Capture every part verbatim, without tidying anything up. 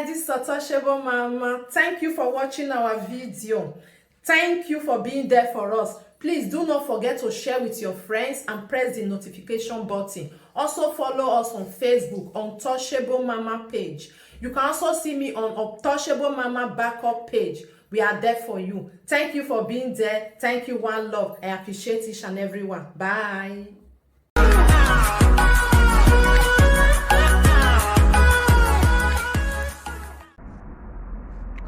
This is Untouchable Mama. Thank you for watching our video. Thank you for being there for us. Please do not forget to share with your friends and press the notification button. Also follow us on Facebook, Untouchable Mama page. You can also see me on Untouchable Mama backup page. We are there for you. Thank you for being there. Thank you, one love. I appreciate each and every one. Bye.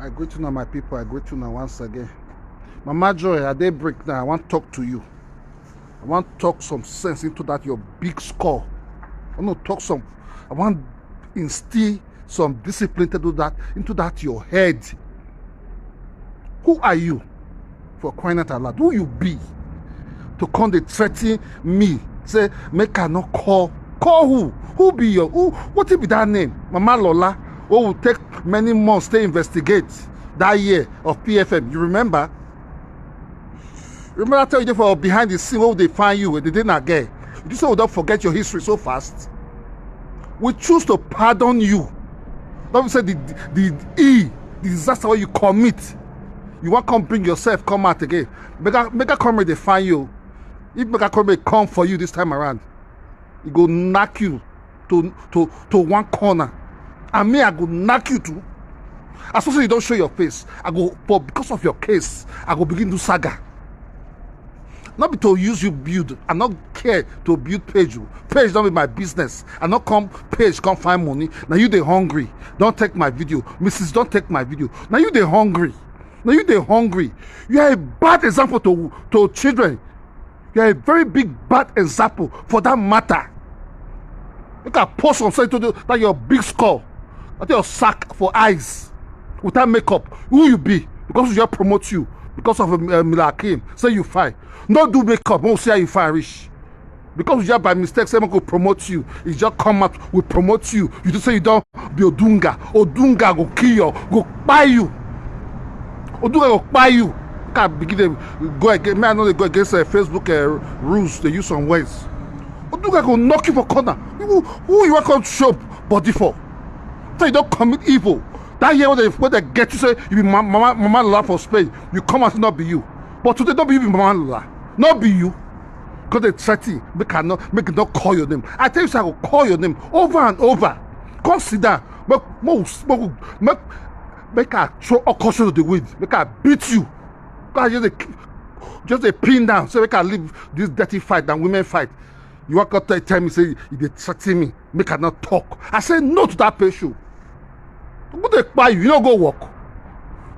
I greet you now, my people. I greet you now once again. Mama Joy, I dey break now. I want to talk to you. I want to talk some sense into that your big skull. I want to talk some. I want instill some discipline to do that into that your head. Who are you? For crying out loud, who you be to come dey threaten me? Say make I no call. Call who? Who be your who? What be that name? Mama Lola. Who will take many months to investigate that year of P F M? You remember? Remember I tell you for behind the scene where they find you, they didn't again. You say we don't forget your history so fast. We choose to pardon you. Don't say the the e the disaster where you commit. You want come bring yourself come out again. Make a make a come they find you. If make a come come for you this time around, it go knock you to to to one corner. And me, I go knock you too. As soon as you don't show your face, I go for because of your case, I go begin to saga. Not be to use you build. I not care to build page. Page don't be my business. I not come page come find money. Now you they hungry. Don't take my video. Missus Don't take my video. Now you they hungry. Now you they hungry. You are a bad example to to children. You are a very big bad example for that matter. Look at post on say to that your big skull, that your sack for eyes, without makeup. Who you be? Because we just promote you because of um, uh, Mila Akim. Say you fine. No do makeup. Won't see how you fine rich. Because we just by mistake say we go promote you. It just come out. We promote you. You just say you don't be Odunga. Odunga go kill you. Go buy you. Odunga go buy you. Can begin to go against me. I know they go against uh, Facebook uh, rules. They use some words. Odunga go knock you for corner. Who, who you want come show body for? So you don't commit evil. That year when they, when they get you say you be ma- mama mama Lola for Spain, you come out not be you. But today don't be you be mama Lola, not be you. Because they threaten, make I not make it not call your name. I tell you, say I go call your name over and over. Consider, make make make make I throw all caution to the wind. Make I beat you. God, just a just a pin down. So make I leave this dirty fight than women fight. You want to tell me say you dey threaten me, make I not talk. I say no to that pay show. Who dey kpai you? You no go work.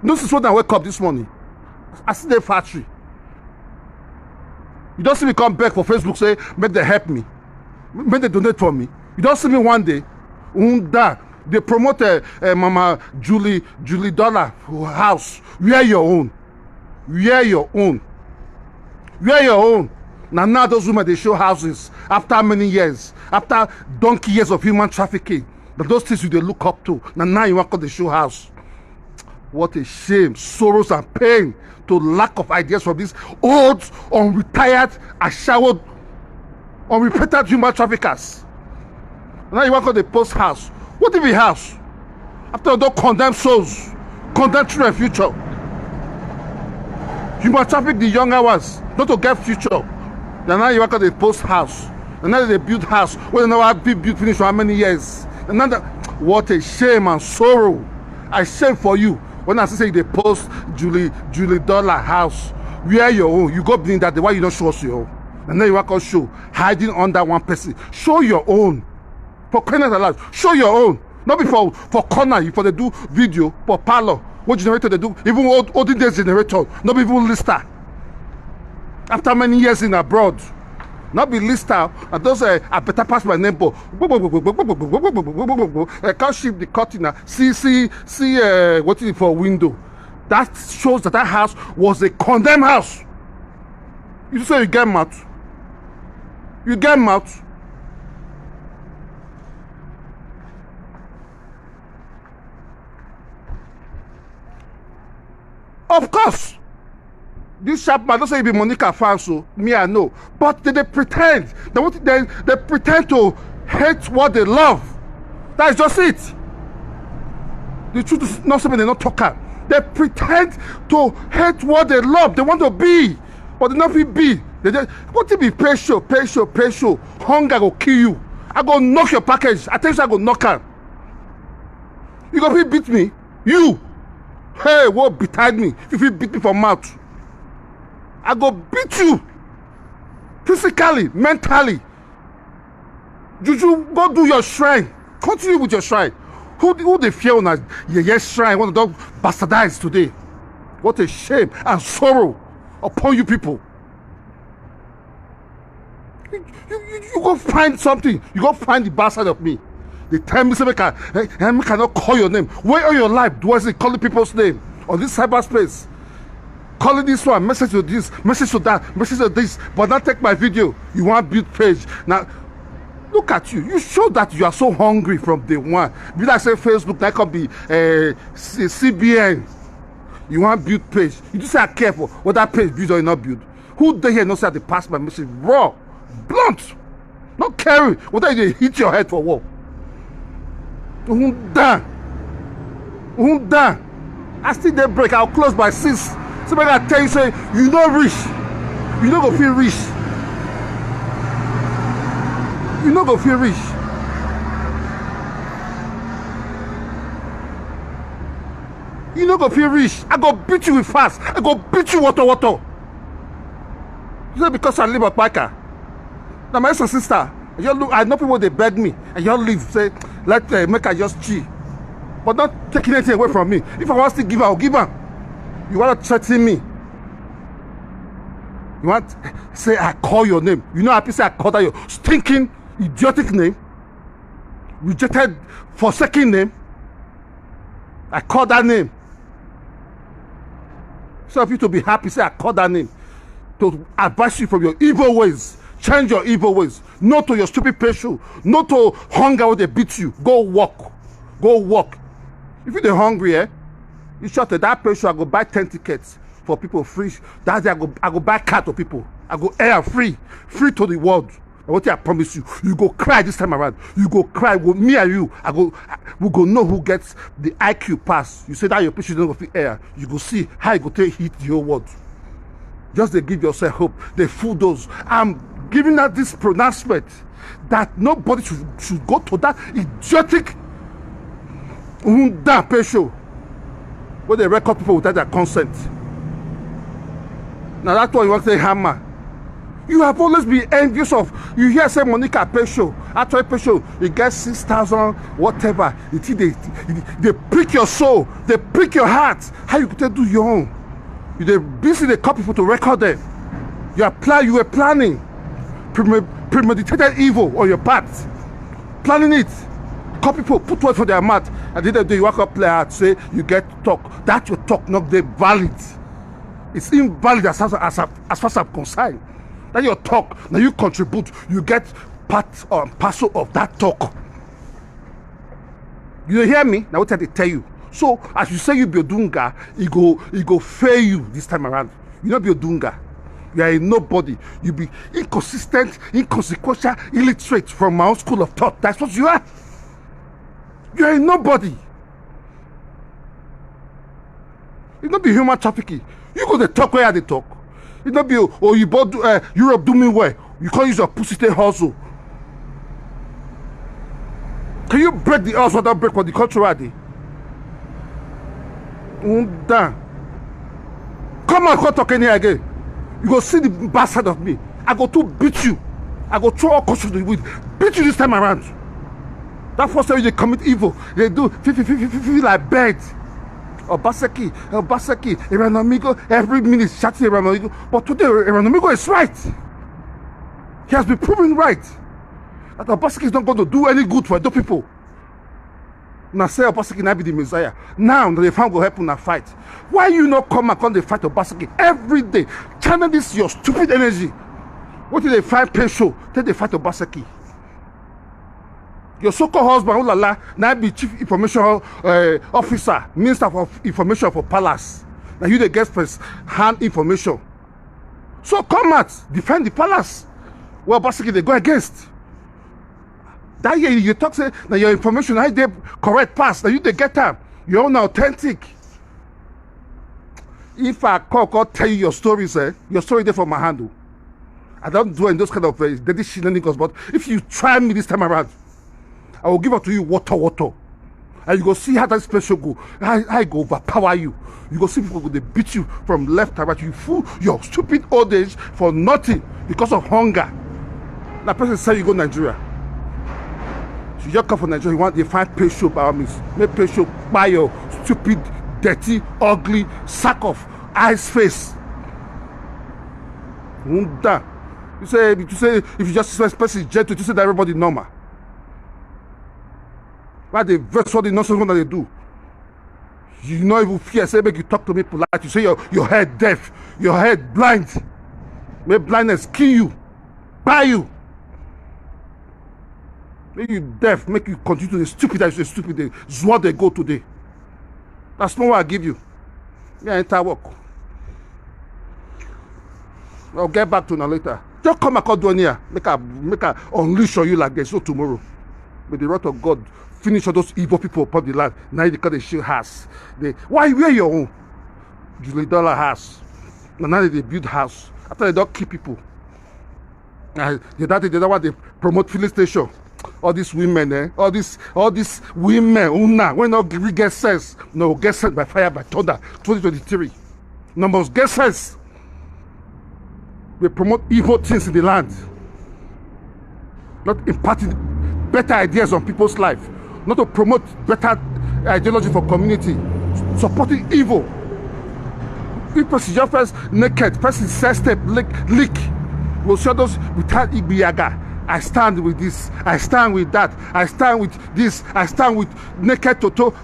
No since when I wake up this morning, I see the factory. You don't see me come back for Facebook say make they help me, make they donate for me. You don't see me one day. Unda they promote uh, uh, Mama Julie Julie Dollar house. Where your own? Where your own? Where your own? Now now those women they show houses after many years, after donkey years of human trafficking. That those things you they look up to. Now now you want to show house. What a shame, sorrows and pain to lack of ideas from these old, unretired, ashawo, unrepentant human traffickers. Now you want to the post house. What if he house? After all, don't condemn souls, condemn children future. You must traffic the younger ones, not to get future. Then now you want to the post house. And now they build house. Well, now I've been built finish for how many years? And now that, what a shame and sorrow. I shame for you. When I say they post Julie Julie Dollar house, where your own? You go bring that. Why you not show us your own? And then you want to show hiding under one person. Show your own. For crying out loud, show your own. Not before for corner, you for the do video for parlor. What generator they do? Even old olden days generator, not even lister. After many years in abroad, not be lister. And those uh, are better pass my neighbor. I can't shift the curtain. Now. See, see, see uh, what is it for window? That shows that that house was a condemned house. You say you get mouth. You get mouth. Of course, this sharp man don't say he be Monica fan, so me I know. But they, they pretend. They want they, they pretend to hate what they love. That's just it. The truth is not something they not talk am. They pretend to hate what they love, they want to be, but they not fit be. They just, what if be patient, patient, patient? Hunger go kill you. I go knock your package. I tell you, I go knock am. You go fit beat me? You? Hey, what betide me? If you fit beat me for mouth, I go beat you physically, mentally. Juju, go do your shrine. Continue with your shrine. Who, who dey fear una? Yeah, yes, shrine. One of them bastardized today. What a shame and sorrow upon you people. You, you, you, you go find something. You go find the bastard of me. They tell me say make I, eh, eh, make I not call your name. Where all your life do I see calling people's name on this cyberspace? Calling this one, message to this, message to that, message to this, but not take my video. You want build page. Now, look at you. You show that you are so hungry from day one. Be like say Facebook, that could be uh, C- CBN. You want build page. You just say I care for what that page build or not build. Who dey here no say I dey pass my message raw, blunt, not caring whether you dey hit your head for wall. Uhun dan. Uhun dan. I still dey break. I'll close by six. So make I tell you say you no reach. You no go fit reach. You no go fit reach. You no go fit reach. I go beat you with fast. I go beat you water water. You say because I live Akpaka. Now my sister, I just look. I know people they beg me. I just leave. Say let uh, make I just chill, but not taking anything away from me. If I want to give, I'll give am. You want to threaten me? You want say I call your name? You know happy say I call that your stinking, idiotic name, rejected, forsaken name. I call that name. So if you to be happy, say I call that name to advise you from your evil ways. Change your evil ways. No to your stupid patient. No to hunger where they beat you. Go work. Go work. If you dey hungry, eh? You short that patient, I go buy ten tickets for people free. That day I go I go buy car to people. I go air free, free to the world. And what I promise you, you go cry this time around. You go cry. Go me and you. I go. We go know who gets the I Q pass. You say that your patient don't go fit air. You go see how you go take hit the whole world. Just they give yourself hope. They fool those. I'm giving out this pronouncement that nobody should, should go to that idiotic Unda Pesho where they record people without their consent. Now that's why you want to say hammer. You have always been envious of. You hear say Monica Pesho, actually Pesho, you get six thousand whatever. You think they, they prick your soul, they prick your heart. How you could do your own? You they busy they call people to record them. You apply, you were planning premeditated evil on your part. Planning it. Call people, put words for their mouth. At the end of the day, you walk up, play out, say you get talk. That your talk not they valid. It's invalid as far as, as, as far as I'm concerned. That your talk, now you contribute, you get part and parcel of that talk. You hear me? Now what I tell you. So as you say you be Odunga, he go he go fail you this time around. You not be Odunga. You are a nobody. You be inconsistent, inconsequential, illiterate from my own school of thought. That's what you are. You are a nobody. It not be human trafficking. You go the talk where they talk. It not be oh you bought uh, Europe do me well. You can't use your pussy to hustle. Can you break the house without break for the country already? Unda. Come on, come talk any again. You go see the bad side of me. I go to beat you. I go throw all culture to the wind. Beat you this time around. That first time you commit evil, they do fifty, fifty, fifty like birds. Obaseki, Obaseki, Iranamigo, every minute shouting Iranamigo. But today, Iranamigo is right. He has been proven right that Obaseki is not going to do any good for the people. Now say Obaseki now be the Messiah. Now the farm will help una fight. Why you not come and come dey fight Obaseki every day? Channel this your stupid energy. What did they find Pesho? Then they fight Obaseki. Your so-called husband, Ulala, now be chief information uh, officer, minister of information for palace. Now you the get first hand information. So come out, defend the palace. Well, Obaseki they go against. That year you talk say now your information I dey correct pass. Now you dey get time. Your own authentic. If I call, call tell you your stories, eh? Your story there for my handle. I don't do in those kind of uh, dirty shenanigans, but if you try me this time around, I will give up to you water, water. And you go see how that special go. I, I go overpower you. You go see people go dey beat you from left and right. You fool your stupid old age for nothing because of hunger. Now person say you go Nigeria. So you just come for Nigeria, you want to find pay show by all means. Make pay show by your stupid, dirty, ugly, sack of ice face. Wonder. You say you say if you just expect person gentle, you say that everybody normal. Why they vex all the nonsense that they do? You not even fear, say make you talk to me polite. You say your, your head deaf, your head blind. May blindness kill you, buy you. Make you deaf, make you continue to be stupid as you stupid. Is what they go today. That's not what I give you. Yeah, enter work. I'll get back to you later. Just come and call Duania. Make a make a unleash on you like this. So tomorrow, may the wrath of God finish all those evil people upon the land. Now they call the show house. They why you wear your own? Julie Dollar house. And now they build house. After they don't kill people. Uh, the other day, the other one they promote filling station. All these women, eh? All these all these women, una, when not we get sense. No, get sense by fire, by thunder. twenty twenty-three. No must get sense. We promote evil things in the land. Not imparting better ideas on people's life. Not to promote better ideology for community. Supporting evil. If person just first naked, person set step, lick, lick. We'll show those without Igbiyaga. I stand with this. I stand with that. I stand with this. I stand with naked Toto.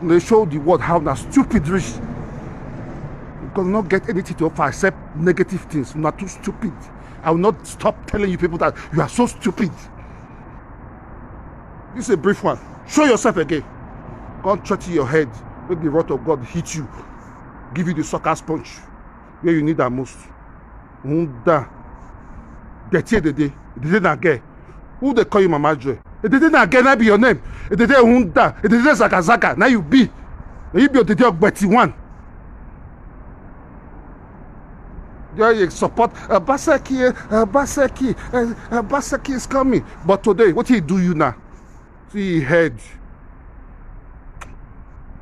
They show the world how na stupid rich. You cannot get anything to offer except negative things. You are too stupid. I will not stop telling you people that you are so stupid. This is a brief one. Show yourself again. Come threaten your head. Make the wrath of God hit you. Give you the sucker sponge where you need am most. Hunda. Dirty Edede. Edede na girl. Who they call you Mama Joy? Edede na girl, na be your name. Edede Hunda. Edede Zaga Zaga. Now you be. Now you be Odede Ogbeti one. There you support Obaseki, Obaseki, uh, Obaseki is coming. But today, what he do you now? See he head.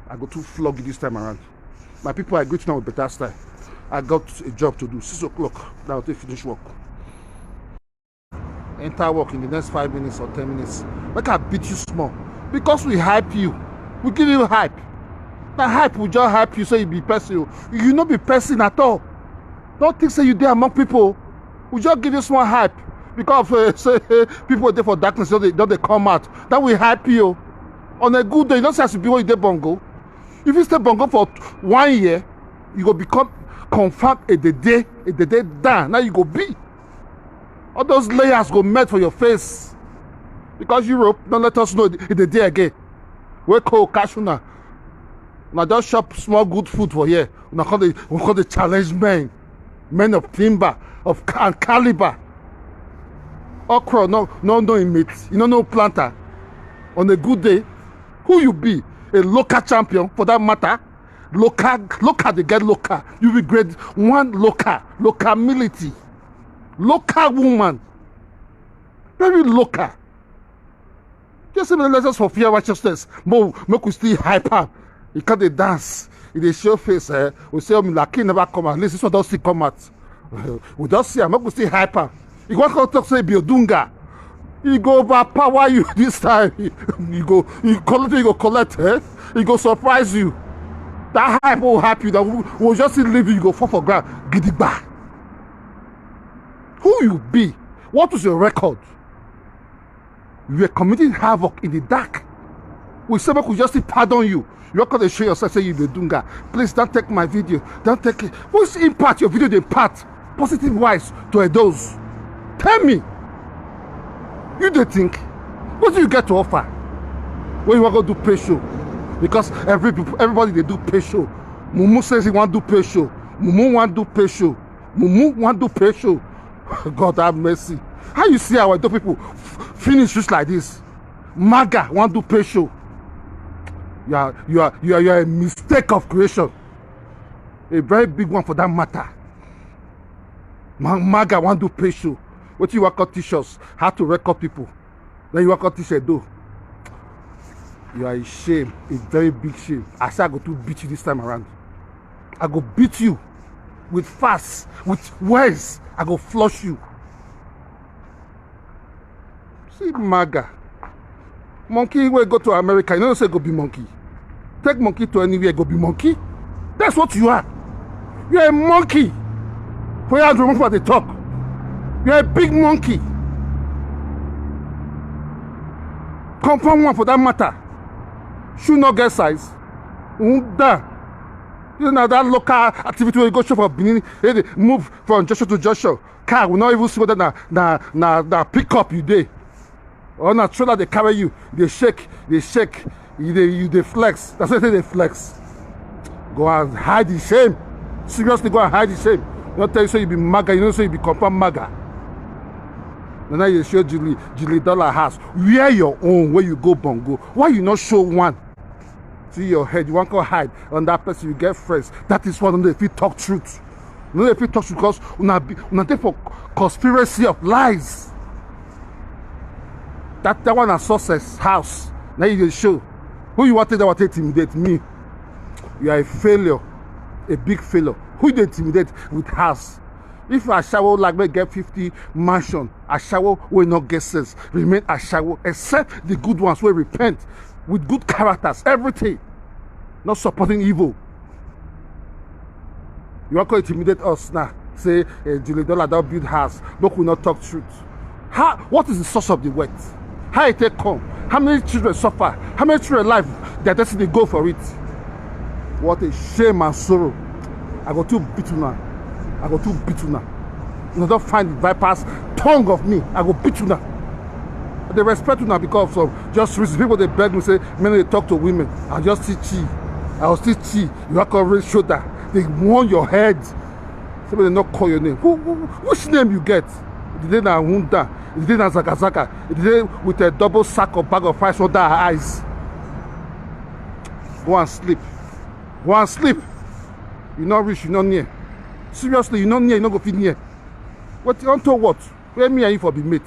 I go to flog you this time around. My people, I greet you now with better style. I got a job to do. Six o'clock. Now I take finish work. Enter work in the next five minutes or ten minutes. Make I beat you small. Because we hype you. We give you hype. Na hype we just hype you, say you be person. You no be person at all. Don't think say you dey among people. We just give you small hype. Because of uh, say people dey for darkness, don't they, don't they come out. Then we hype you. On a good day, you know say as you be when you dey bongo. If you stay bongo for one year, you go become confirmed Edede, Edede down. Now you go be. All those layers go melt for your face. Because Europe don't let us know Edede again. We call Kashuna. Now just shop small good food for here. Now call the we call the challenge men. Men of timber, of ca- and caliber. Okra, no, no, no, inmate. You know, no planter. On a good day, who you be? A local champion for that matter. Local, local, they get local. You be grade one local, locality, local woman, very local. Just say let's just for fear righteousness. Mo, make we still hype am. You can't dey dance. You dey show face. Eh? We say, oh, Milaki never come out. At least this one don't still come out. We don't see am. Make we still hype am. You want to talk say be Odunga. He go overpower you this time. You go, you collect, you go collect. Eh? He go surprise you. That hype will hype you. That we will just see leave you. You go fall for ground. Gidigba. Who you be? What is your record? You were committing havoc in the dark. We say make we just pardon you. You come to show yourself say you be Dunga. Please don't take my video. Don't take it. Which impact your video dey impact positive wise to a dose? Tell me. You dey think? What do you get to offer? When you want to do pay show? Because every everybody they do pay show. Mumu says he want do pay show. Mumu want do pay show. Mumu want do pay show. God have mercy. How you see our Edo people f- finish just like this? Maga want do pay show. You are, you are, you are, you are a mistake of creation. A very big one for that matter. Ma-, MAGA wan do pay show. Wetin you wan come teach us? How to record people? Then you wan come teach Edo? You are a shame, a very big shame. I say I go to beat you this time around. I go beat you with fast, with words. I go flush you. See MAGA. Monkey wey go to America, you know say go be monkey. Take monkey to anywhere, go be monkey. That's what you are. You are a monkey. For your room for the talk. You are a big monkey. Confirm one for that matter. Shoe not get size. Unda. You know that local activity where you go shop for Benin, eh, they move from Joshua to Joshua. Car will not even see whether na, na, na, na pick up you dey. Or na trailer they carry you, they shake, they shake, you dey, you dey flex. That's why they flex. Go and hide the shame. Seriously, go and hide the shame. Don't tell you say you be MAGA, you know say you be confirm MAGA. Now you show Julie, Julie Dollar house. Where your own, where you go bongo? Why you not show one? See your head, you wan come hide under person, you get friends. That is why una dey fit talk truth. Una dey fit talk truth because una be, una dey for conspiracy of lies. That, that one na success house. Now you dey show. Who you want take that one take intimidate? Me? You are a failure, a big failure. Who you dey intimidate with house? If ashawo like me get fifty mansion, ashawo wey no get sense remain ashawo, except the good ones wey repent with good characters, everything, not supporting evil. You wan come intimidate us now? Say, eh, Julie Dollar don build house, make we not talk truth. How, what is the source of the wealth? How e take come? How many children suffer? How many children life, their destiny go for it? What a shame and sorrow. I go too beat una. I go too beat una. Una don find the viper's tongue of me. I go beat una. I dey respect una because of some just reason. People dey beg me say, "Many dey talk to women." I just still chill. I go still chill. You have to raise shoulder. They warn your head. Say make they not call your name. Who, who, which name you get? The day na Hunda. The day na Zaka Zaka. The day with a double sack of bag of rice under her eyes. Go and sleep. Go and sleep. You not reach, you not near. Seriously, you not near, you not go fit near. What, unto what? Where me and you for be mate?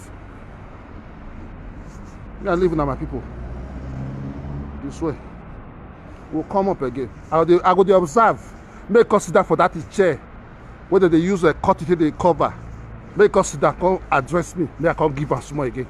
Me, I live now, my people. This way. We'll come up again. I go dey, I go dey observe. Make us sit down for that chair. Whether they use a cut it, they cover. Make us sit down, come address me. May I come give am small again.